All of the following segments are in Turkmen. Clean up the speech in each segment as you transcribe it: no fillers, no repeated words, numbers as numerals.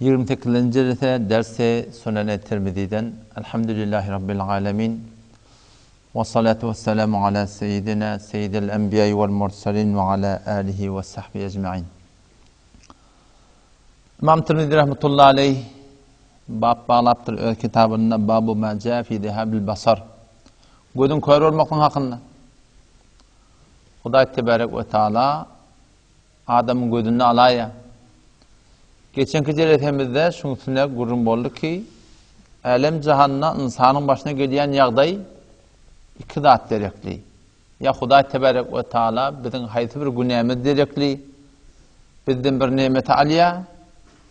28-nji jelese dersi Sunene Tirmiziden Elhamdülillahi Rabbil alemin Ve salatu ve selamu ala seyyidina seyyidil enbiya vel mursalin ve ala alihi ve sahbihi ecmain Imam Tirmizi rahmetullahi aleyh bab baglapdyr öz kitabynda Babu ma ja fi zihabil basar. Gözüň kör bolmaklygyň hakynda. Hudaý tebarek we taala adamyň gözüni alaýa. Geçenki jelesemizde şuň üstünde gürrüň boldy ki, älem jahanda ynsanyň başyna gelýän ýagdaý iki zat derekli. Ýa Hudaý tebarek we taala biziň haýsy bir günämiz derekli bizden bir nemeti alýa,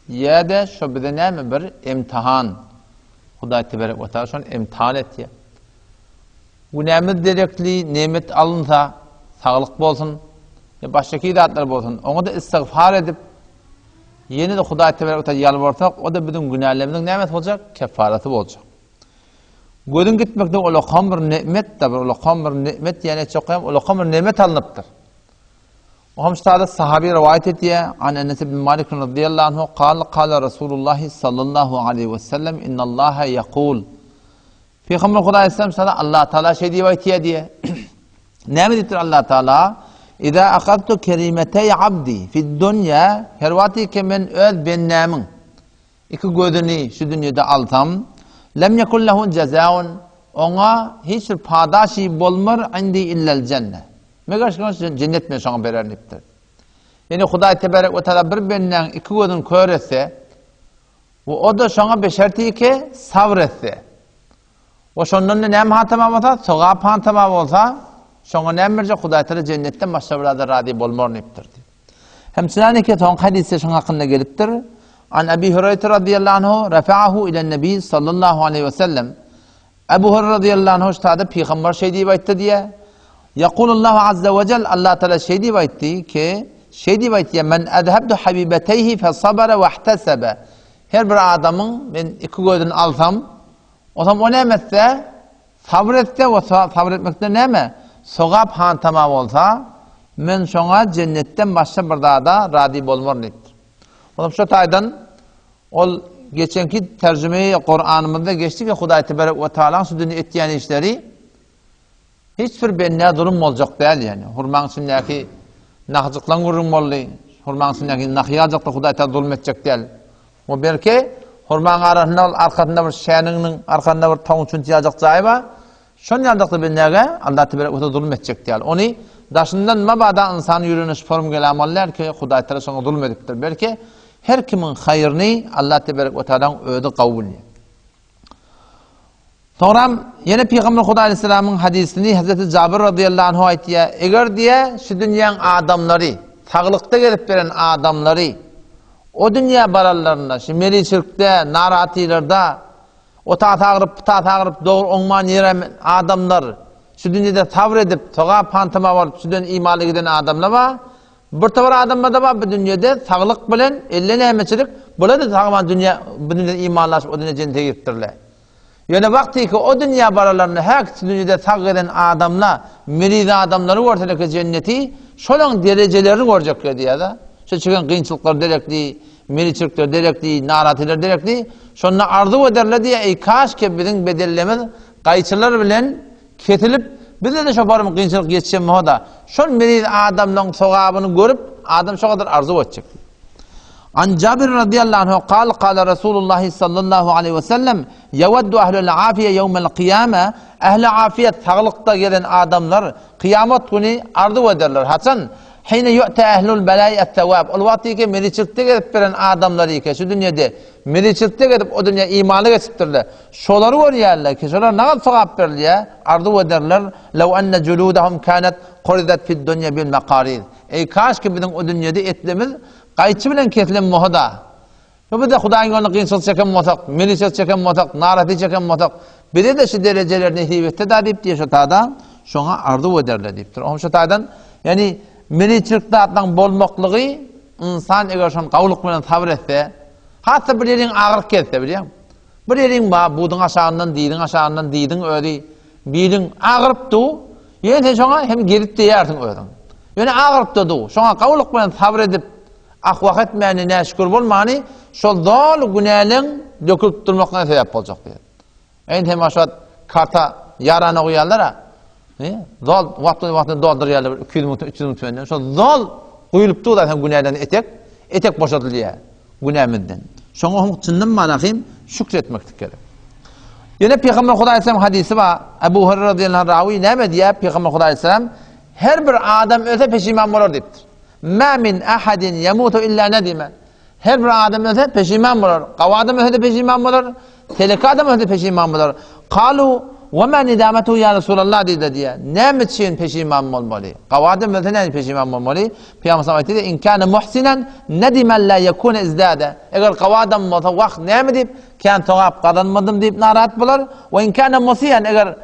ýa-da şo bize näme bir imtihan. Hudaý tebarek we taala şony imtihan etýär. Günämiz derekli nemet alynsa, saglyk bolsun, ýa başgaki zatlar bolsun, oňa-da istigfar edip, ýene-de Hudaý tebarek we taala ýalbarsak, o-da biziň günälerimiziň nämesi boljak? Keffaraty boljak. Gözüň gitmekde ulakam bir nemet-de, bir ulakam bir nemet diýen etjek hem ulakam bir nemet alnypdyr. O hem ştada sahabi rivayet etýär, an Enes ibn Malik radıyallahu anhu kal kala Rasulullah sallallahu aleyhi ve sellem innallaha yekul Pygamber Hudaý aleyhisselam ştada Allah Taala şeý diýip aýtýar diýe. Näme diýipdir Allah Taala? Iza akadtu kerimetey abdi fid dunya her wagty ki men öz bendämiň Iki gözüni şu dünýede alsam, lem yekun lehu jezaun, oňa hiç bir padaşy bolmar indi illel jenne. Meger şoňa jennet men şoňa bererin diýipdir. Ýani Hudaý tebarek we taala bir bendäň iki gözüni kör etse, we o-da şoňa beşerti ki sabr etse. We şondan-da näme hatama bolsa, sogap hatama bolsa, şoňa näme berjek Hudaý taala jennetden başga bir zada razy bolmar diýipdir. Hem çynaniki soňky hadysda şuň hakynda gelipdir. An Abi Hurayra radıyallahu anhu rafa'ahu ila Nebi sallallahu aleyhi ve sellem. Ebu Hurayra radıyallahu anhu ştada peygamber şey diýip aýtdy diýe. Yaqulullahu azza ve cel Allah Teala şey diýip aýtdy ki, şey diýip aýtdy, men azhabtu habibeteyhi fe sabara ve ihtasaba. Her bir adamyň men iki gözüni alsam, osam o näme etse, Sabyr etse we sabyr etmekde näme sogap hantama bolsa, men şoňa jennetden başga bir zada razy bolmaryn diýipdir. Olam şo taýdan ol geçenki terjümeyi Kuranymyzda geçdi ki Hudaý tebarek we taalaň şu dünýe etýän işleri hiç bir bendä zulum boljak däl ýani. Hurmaň içindäki nahjyklaň gürrüň boldy. Hurmaň içindäki nahy ýaljakda Hudaý taala zulum etjek däl. O belki, hurmaň arasynda ol arkasynda bir şänigiň arkasynda bir tawuň çünti ýaljak jaýy bar. Şon ýaljakda bendäge Allah tebarek we zulum etjek däl. Ony daşyndan mabada ynsanyň ýüregine şu form gelamaly däl ki, Hudaý Teala şoňa zulum edipdir. Belki, her kimiň haýryny Allah tebarek we taalaň özi gawy bilýär. Soňram ýene Pygamber Hudaý aleyhisselamyň hadysini Hazreti Jabir radıyallahu anhu aýtýar, eger diýe şu dünýäň adamlary, saglykda gezip beren adamlary o dünýä baranlarynda, şu meliçilikde, narahatlylarda, o tas agyryp, bu tas agyryp, dogry oňman ýören adamlar, şu dünýede sabr edip, sogap hantama bolup, şu dünýeden imanly giden adamlar bar. Bir topar adamlar-da bar bu dünýede saglyk bilen elle nämeçilik, bular-da sagman dünýä, bu dünýede imanlaşyp, o dünýe jennete giripdirler. Ýöne wagtyky o dünýä baralarynda häk şu dünýede sag gezen adamla meriz adamlary görseleke jenneti şolaň derejelerini görjekler diýýär-de. Şu çeken kynçylyklar derekli, meriçilikler derekli, naratylar derekli. Şonda arzuw ederler diýýär, eý kaşke biziň bedenlerimiz gaýçylar bilen kesilip, bize-de şo barym kynçylyk ýetişen bolsa-da, şol meriz adamlaryň sogabyny görüp, adam şo gadar arzuw etjek. An Jabir radiyallahu anhu kal kala Rasulullah sallallahu aleyhi ve sellem Yeveddu ahlul afiye yevmel kıyame Ehli afiyet saglykda gelen adamlar kıyamet günü arzuw ederler. Haçan? Hine yu'te ahlul belai et-sevab. Ol wagty ki meriçilikde gezip beren adamlar ike şu dünýede meriçilikde gezip o dünýä imanly geçipdirler. Şolary görýärler ki, şolara nagat sogap berilýär, arzuw ederler. Lew enne juludahum kanat quridat fid dunya bil maqarid. Eý, kaşki biziň o dünýede etlimiz gaýçy bilen kesilen bolsa-da, we biz-de Hudaýyň ýolunda kynçylyk çeken bolsak, meliçilik çeken bolsak, narahatlyk çeken bolsak, bize-de şu derejeler nesip etse-dä diýip diýe şo taýda şoňa arzuw ederler diýipdir. Oňa şo taýdan, ýagny meliçilik zatlaryň bolmaklygy ynsan eger şony gawulyk bilen sabyr etse, hat-da bir ýeriň agyryk gelse bilýäňmi? Bir ýeriň bar, buduň aşagyndan, diziň aşagyndan, diziň özi Biliň agyryp du, ýöne sen şoňa hem gezip diýýärsiň özüň. Ýöne agyryp-da du, şoňa gowulyk bilen sabyr edip, Ah-wah etmäni, näşükür bolmany, şol doly günäleň dökülip durmaklygyna sebäp boljak diýýär. Eý, sen şu wagt karta ýarana guýarlar-a. Zol wagtly-wagtynda doldurýarlar bir 200 müň, 300 müň tümenden. Şol zol guýulyp dur zaten günäden etek, etek boşadylýar günämizden. Şoňa hem çyndan barahym şükür etmeklik gerek. Ýene Pygamber Hudaý aleyhisselam hadisi bar. Ebu Hureyre radıyallahu anh rawi näme diýýär? Pygamber Hudaý aleyhisselam her bir adam ölse peşiman bolar diýipdir. Ma min ahadin yamutu illa nadima. Her bir adam ölse peşiman bolar. Gawy adam ölse-de peşiman bolar. Teleki adam ölse-de peşiman bolar. Kalu we ma nidametu ya Resulallah diýdi diýýär. Näme üçin peşiman bolmaly? Gawy adam ölse näme peşiman bolmaly? Pygamber sallallahu aýtdy, in kana muhsinan nadima la yekuna izdada. Eger gawy adam bolsa, wah näme diýip, kän sogap gazanmadym diýip narahat bolar. We in kana musian eger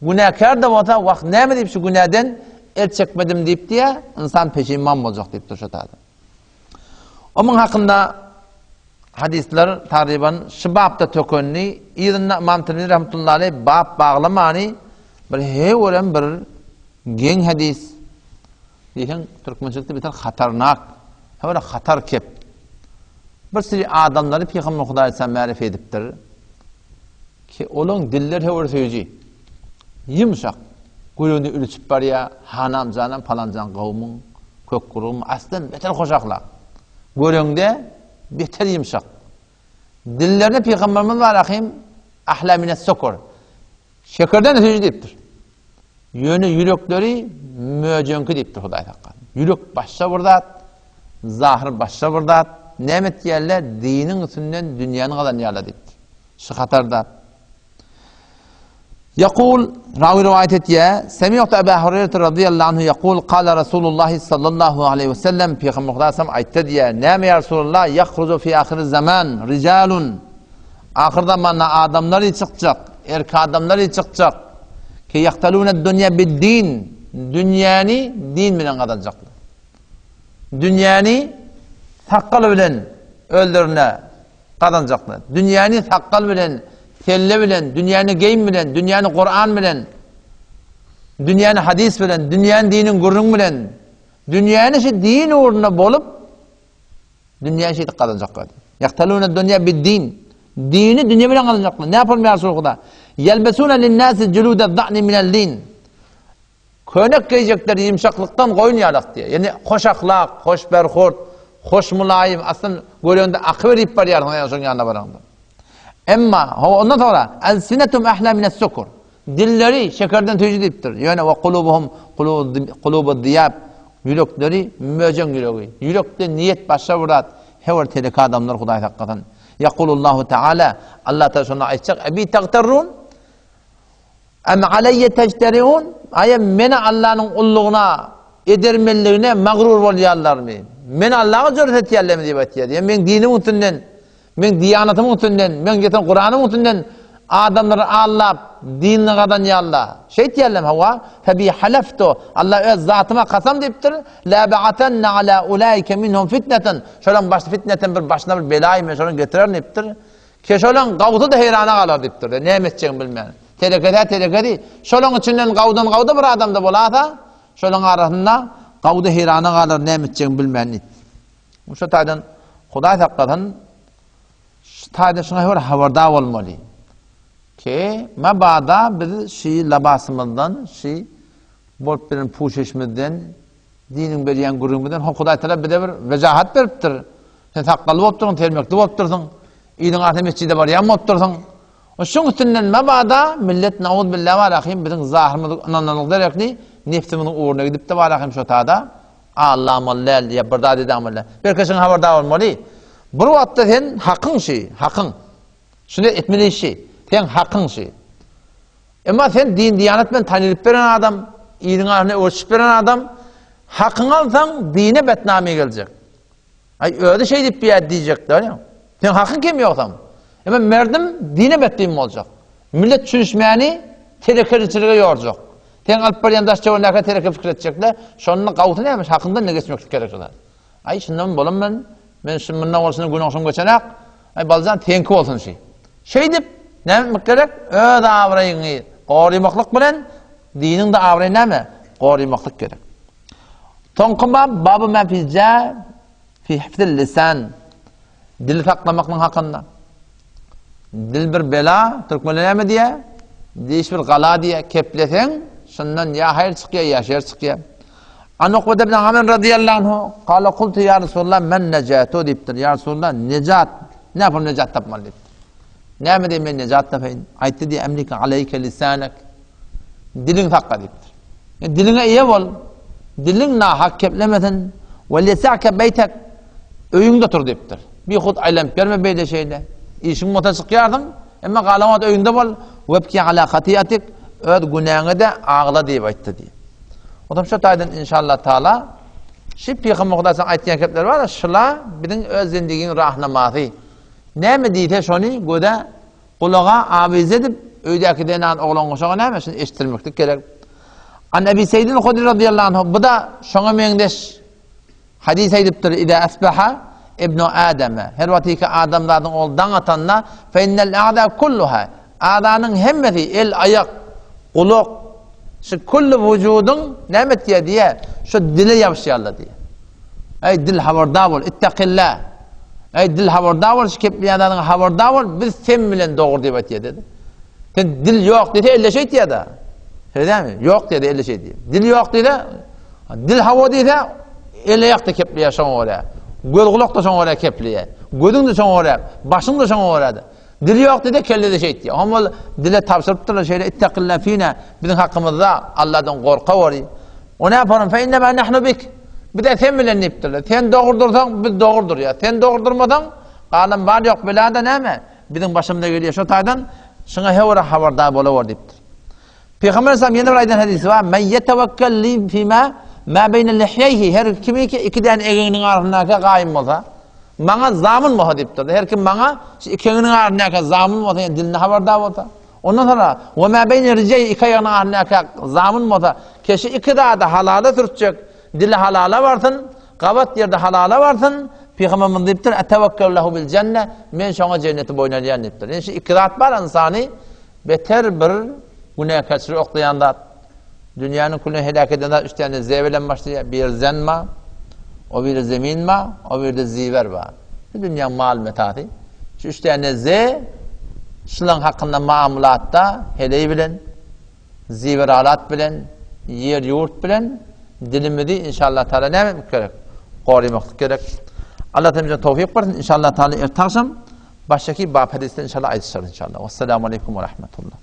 günäkär-de bolsa, wah näme diýip şu günäden el çekmedim diýip diýýär, ynsan peşiman boljak diýipdir şu taýda. Omuň hakynda hadyslar taryban şu bapda tökendi. Yzynda Ymam Tirmizi rahmetullahi aleyh bap baglamany bir hewerem bir geň hadys. Diýseň türkmençilikde beter hatarnak, hewere hatar kep. Bir sürü adamlary Pygamber Hudaý aleyhissalam märif edipdir. Ki olaň dilleri höwür süýji. Ýumşak. Gürrüňde ülçüp barýar, Hanam janam palanjan gowumyň, kök gurugym aslan beter hoş ahlak. Göreňde beter ýumşak. Dillerine pygamberimiz bar ahim ahla mine sokor. Şekerden süýji diýipdir. Ýöne ýürekleri möjeňki diýipdir Hudaý saklasyn. Ýürek başga bir zat, zahyr başga bir zat. Näme etýärler? Diniň üstünden dünýäni gazanýarlar diýipdir. Şu hatarda Ýakul, rawy rowaýat etýär, Semi'tu Eba Hureyre radiyallahu anhu ýakul, kala Rasulullah sallallahu aleyhi ve sellem, Pygamber Hudaý sallam aýtdy diýýär, näme ýa Rasulullah, ýahruzu fi ahyr zaman rijalun Ahyr zamanda adamlary çykjak, erk adamlary çykjak, ki ýahtaluna dunýa bid-din, dünýäni din bilen gazanjaklar. Dünýäni sakgal bilen özlerine gazanjaklar. Dünýäni sakgal bilen, selle bilen, dünýäni geýim bilen, dünýäni Kuran bilen, dünýäni hadys bilen, dünýäni diniň gürrüň bilen, dünýäni şu din ugrunda bolup, Dünýäni şeýdip gazanjaklar. Ýahtaluna dunýa bid-din. Dini dünýe bilen gazanjaklar. Näme bolmaýar ýa Resulullah? Ýelbesuna lin-nasi juluda za'ni minel-din. Könek geýjekler ýumşaklykdan goýun ýalak diýýär. Ýani hoş ahlak, hoş berhurt, hoş mulaýym, aslyn göreňde aky berip barýarsyň ýa şoň ýanyna baraňda. Emma hawa ondan soňra al-sinetum ahla minas-sukur. Dilleri şekerden süýji diýipdir. Ýöne we kulubuhum kulubu diýap ýürekleri möjeň ýüregi. Ýürekde niýet başga bir zat. Her bir teleke adamlar Hudaý saklasyn. Ýakulullahu taala Allah taala şonda aýtjak, Ebi tagtarrun Em aleýye tejteriun Aýa meni Allanyň ullugyna edermenligine magrur bolýarlarmy? Meni Allaha jüret etýärlermi diýip aýtýar. Ýa meň dinimiň üstünden Meň diýanatymyň üstünden, meň getiren Kuranymyň üstünden adamlary aldap, dinini gazanýarlar. Şeýtýärlermi? Hawa. Febi halaftu, Allah öz zatyma kasam diýipdir, Läbe'atenne ala ulaike minhum fitneten, şolaň başyna fitneten bir başyna bir belaýy men şolaň getirerin diýipdir. Ke şolaň gawsy-da heýrana galar diýipdir. Näme etjegini bilmän. Telekes-ä telekesi, şolaň içinden gawdan gawda bir adam-da bolasa, şolaň arasynda gawda heýrana galar, näme etjegini bilmän diýipdir. Şu taýdan Hudaý saklasyn, şu taýda şuňa bir habardar bolmaly. Ki, mabada biz şu labasymyzdan, şu bolup bilen puşeşimizden, diniň berýän gürrüňimizden Hudaý Taala bize bir wejahat beripdir. Sen sakgally bolupdyrsyň, termekli bolupdyrsyň, iliň arasynda mesjide barýan bolupdyrsyň. Şuň üstünden mabada millet nauzbillah wa rahim biziň zahyrymyzy ynananlyk derekli nefsimiziň ugruna gidip-de wa rahim şo tada Allamaly däl diýip bir zat edämeli däl. Belki şuňa habardar bolmaly. Bir wagtda sen hakyň şi, hakyň. Şuny etmeli işi. Sen hakyň şi. Emma sen din diýanat bilen tanylyp beren adam, iliň arasynda öwretişip beren adam, hakyňy alsaň dine betnamy geljek. Aý özi şeý diýip biýär diýjekler ýa. Sen hakyň kim ýogsam. Emma merdim dine betbin boljak. Millet düşünişmäni telekeçilige ýorjak. Sen alyp barýan daş töweregindäki teleke pikir etjekler. Şonda gawusy näme? Hakyňdan ne geçmeklik gerek şolar. Aý şundan bolam men. Men şu mundan bolsun gün ogşum geçenak. Aý baljan teňki bolsun şi. Şeýdip näme etmek gerek? Öz abraýyňy gorymaklyk bilen diniň de abraýy näme? Gorymaklyk gerek. Soňky bab babu ma fi ja. Fi hifzil lisan dil saklamaklyň hakynda. Dil bir bela, türkmenler näme diýýär? Diş bir gala diýýär. Kepleseň, şundan ýa haýyr çykýar, ýa şer çykýar. An Ukbede ibn Amir radiyallahu anhu, kala kultu ya Resulallah men nejatu diýipdir. Ya Resulallah, nejat, ne yapalım nejat tapmaly diýipdir. Näme diýip men nejat tapaýyn? Aýtdy diýip, emlike aleyke lisanek. Diliň sakla diýipdir. E, diliňe eýe bol. Diliň nahak keplemesin. We lesake beýtek. Öýüňde otur diýipdir. Bihut aýlanyp ýörme beýle şeýle. Işiň bolsa çykýarsyň, emma galan wagt öýüňde bol. Webki ala hatiatik. Öz günäňe-de agla diýip aýtdy diýip. Otam şu taýdan inşallah taala şu Pygamber Hudaýyň aýtýan gepleri bar, şula biziň öz zindigiň rahnamasy. Näme diýse şony göze Gulaga awiz edip, öýdäki zenan oglan-uşaga näme şuny eşitdirmeklik gerek. An Ebi Seýdil Hudri radiyallahu anhu, bu da şoňa meňzeş hadys aýdypdyr, Iza asbaha ibnu Adama, her wagtyky adamzadyň ogly daň atanda, fe innel a'za kulluha, azanyň hemmesi, el, aýak, gulak, şu kulli wujudyň näme etýär diýýär, şu dile ýapyşýarlar diýýär. Eý dil habardar bol, ittaqillah. Eý dil habardar bol, şu kepleýän zadyňa habardar bol, biz sen bilen dogry diýip aýtýar dedi. Sen dil ýok diýse elle şeý diýýär-de. Şeýdämi? Ýok diýse elle şeý diýýär. Dil ýok diýse, dil hawa diýse, el aýak-da kepleýär şoňa görä. Göz gulak-da şoňa görä kepleýär. Gözüň-de şoňa görä, başyň-da şoňa görä-de. Dil ýok diýse, kelle-de şeý diýýär. Oňa ol dile tabşyrypdyrlar, şeýle ittaqillah fina, biziň hakymyzda Allahdan gorkaweri. O näparam fe innema nahnu bik. Biz-de sen bilen diýipdirler. Sen dogry dursaň, biz dogry durýas. Sen dogry durmasaň, galan bar ýok bela-da näme? Biziň başymyza gelýär. Şo taýdan şuňa hewra habardar bolawer diýipdir. Pygamber aleyhisselam ýene bir aýdan hadysy bar. Men yetewekkel li fima ma beýne lihýeýhi. Her kimi ki iki däne egeňiniň arasyndaky gaýym bolsa, maňa zamyn bolsa diýipdir. Her kim maňa şu iki egeňiniň arasyndaky zamyn bolsa, ýani dilinde habardar bolsa, Ondan soňra, we ma beýne rijeý iki aýagynyň arasyndaky zamyn bolsa, keşi iki zady halala sürtjek, dili halala barsyn, gabat ýerde halala barsyn, Pygamberimiz diýipdir, Etewekkel lehu bil jenne, men şoňa jenneti boýun alýan diýipdir. Ýani şu iki zat bar ynsany beter bir günäkärçilige oklaýan zat. Dünýäniň külüni heläk eden zat üç däne Z bilen başlaýar. Biri zen bar, o biri zemin bar, o biri-de ziwer bar. Şu dünýäň mal-metasy. Şu üç däne Z şulaň hakynda mamlatda heleý bilen, ziwer-alat bilen, ýer-ýurt bilen dilimizi inşallah taala näme etmek gerek? Goramaklyk gerek. Allah taala bize towfik bersin. İnşallah taala erte agşam başdaki bab hadysda inşallah aýdyşarys inşallah. Wessalamu aleýkum we rahmetullah.